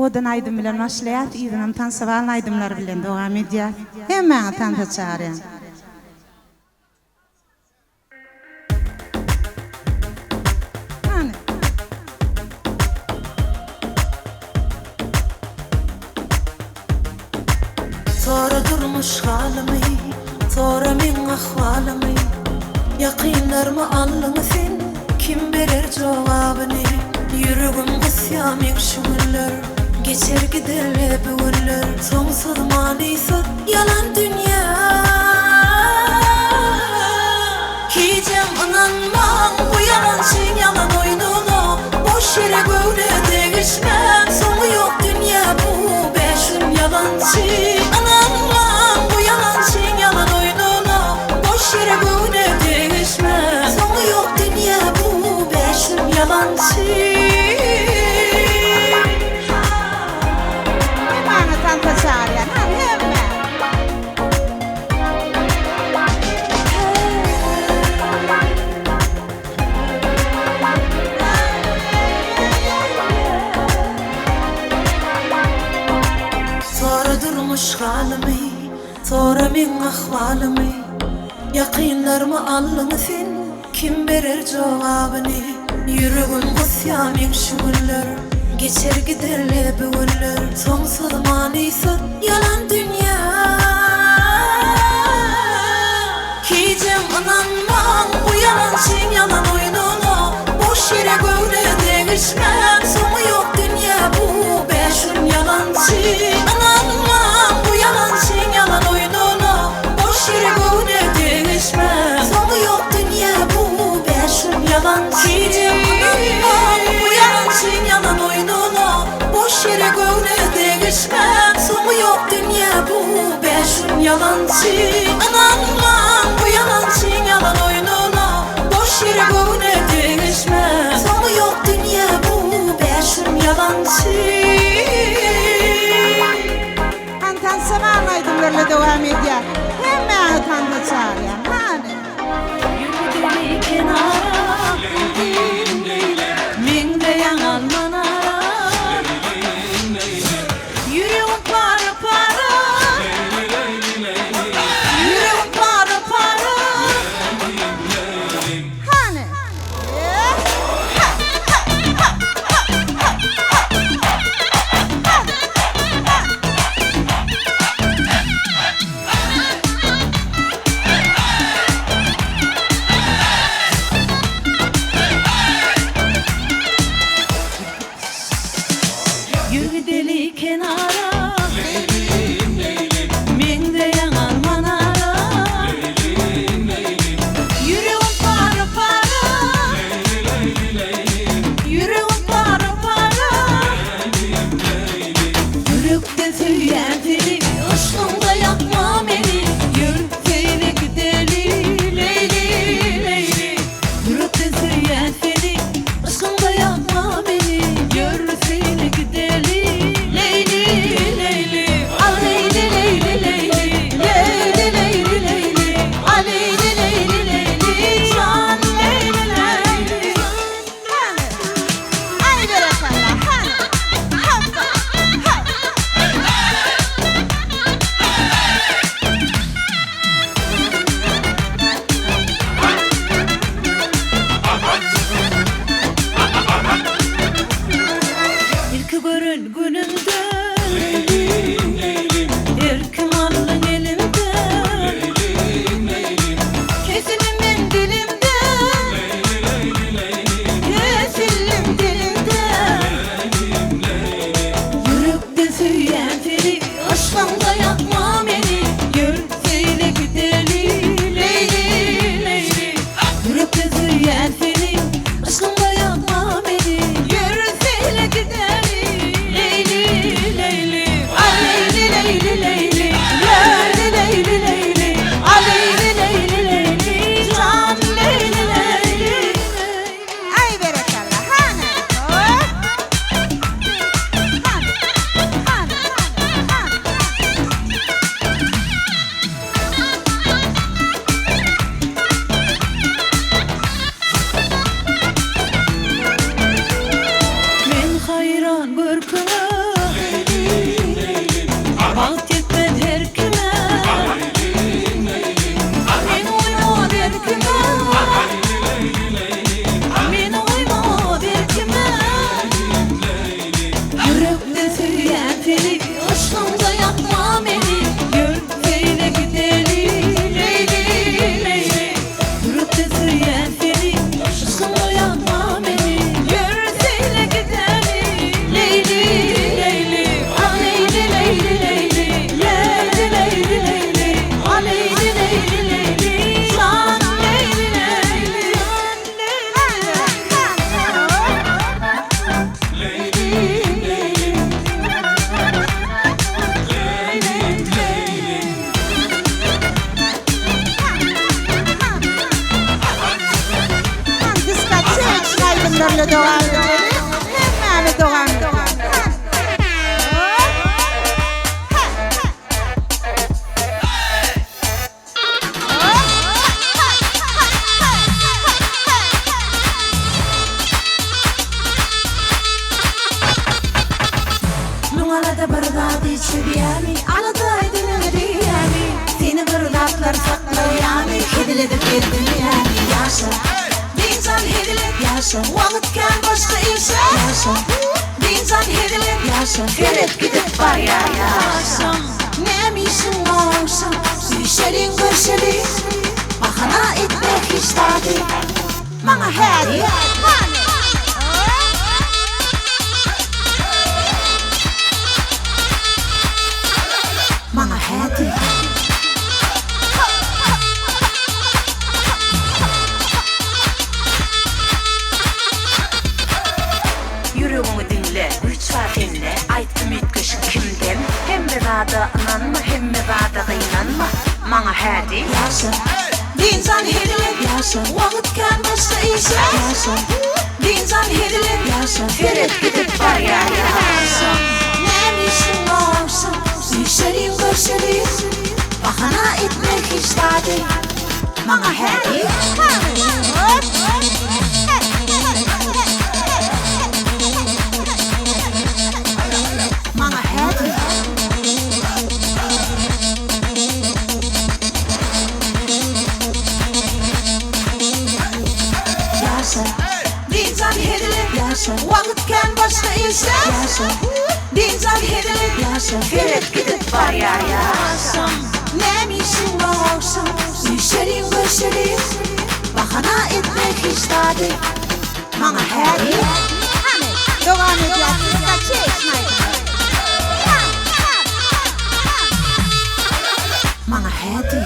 Owadan aýdym bilen başlaýas, yzynam tansabal aýdymlar bilen dowam edýäs. Hemmäňizi tansa çagyrýan. Hany. Sora durmuş halymy, sora meň ahwalymy, Ýakynlarymy aldyň sen, kim berer jogabyny? Ýüregim gysýa meň şu günler, geçer gider bu günler, Soňsuz manysyz ýalan dünýä. Hijem ynanmaň bu ýalançyň ýalan oýnuna, Boş ýere göwne degişmäň, soňy ýok dünýä bu bäşim ýalançy. Ynanmaň bu ýalançyň ýalan oýnuna, Boş ýere göwne degişmäň, soňy ýok dünýä bu bäşim ýalançy. Hemmäňi tansa çagyrýan, hany hemme. Sora durmuş halymy, sora meň ahwalymy, Ýakynlarymy aldyň sen, kim berer jogabyny? Ýüregim gysýa meň şu günler, geçer gider-le bu günler, Soňsuz manysyz ýalan dünýä. Hijem ynanmaň bu ýalançyň ýalan oýnuna, Boş ýere göwne degişmäň, soňy ýok dünýä bu bäşim ýalançy. Ynanmaň bu ýalançyň ýalan oýnuna, Boş ýere göwne degişmäň, soňy ýok dünýä bu bäşim ýalançy. Hijem ynanmaň bu ýalançyň ýalan oýnuna, Boş ýere göwne degişmäň, soňy ýok dünýä bu bäşim ýalançy. Ynanmaň bu ýalançyň ýalan oýnuna, Boş ýere göwne degişmäň, soňy ýok dünýä bu bäşim ýalançy. Hany tansaman aýdymlarla dowam edýär. Hemmäňi tansa çagyrýan. Hany. Ýüwüdeli kenara, Meňzeýäň almanara. Ýüregim para-para, Ýüregim para-para. Hany. aýdymlarla dowam edeli. Hemmämiz dowam edeli. Müň alada bir zady çözýämi, Alada edeniňe degýämi, Seni bir zatlar saklaýamy, Hezil edip gel dünýämi, Ýaşa, dynç al hezil et, ýaşa, Wagt kän başga işe, ýaşa, dynç al hezil et, ýaşa, Seret gidip barýar ýaşam, Näme işiň bar agşam, Süýşeliň görşeliň, Bahana etme hiç zady, Maňa hä diý, Hany. Maňa hä diý. Ýüregiňi diňle, güýç bar sende, Aýtdym üýtgeşik kimden? Hemme zada ynanma, hemme zada gynanma, Maňa hä diý. Ýaşa, dynç al hezil et, ýaşa, Wagt kän başga işe, ýaşa, dynç al hezil et, ýaşa, Seret gidip barýar ýaşa. Näme işiň bar agşam, Süýşeliň görşeliň, Bahana etme hiç zady, Maňa hä diý. Maňa hä diý. Ýaşa, dynç al hezil et, ýaşa, Wagt kän başga işe, ýaşa, dynç al hezil et, ýaşa, Seret gidip barýar ýaşam. Näme işiň bar agşam, Süýşeliň görşeliň, Bahana etme hiç zady, Maňa hä diý. Hany, dowam edýäs diskoteçny aýdymlar. Maňa hä diý.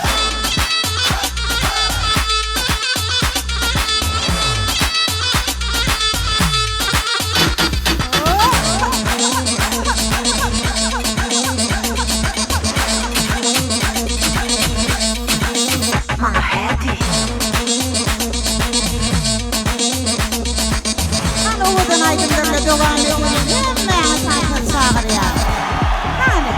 Maňa hä diý. Hany owadan aýdymlarla dowam edeli. Hemmäňi tansa çagyrýar. Hany.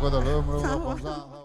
Gözel ömrüňiz bolsun.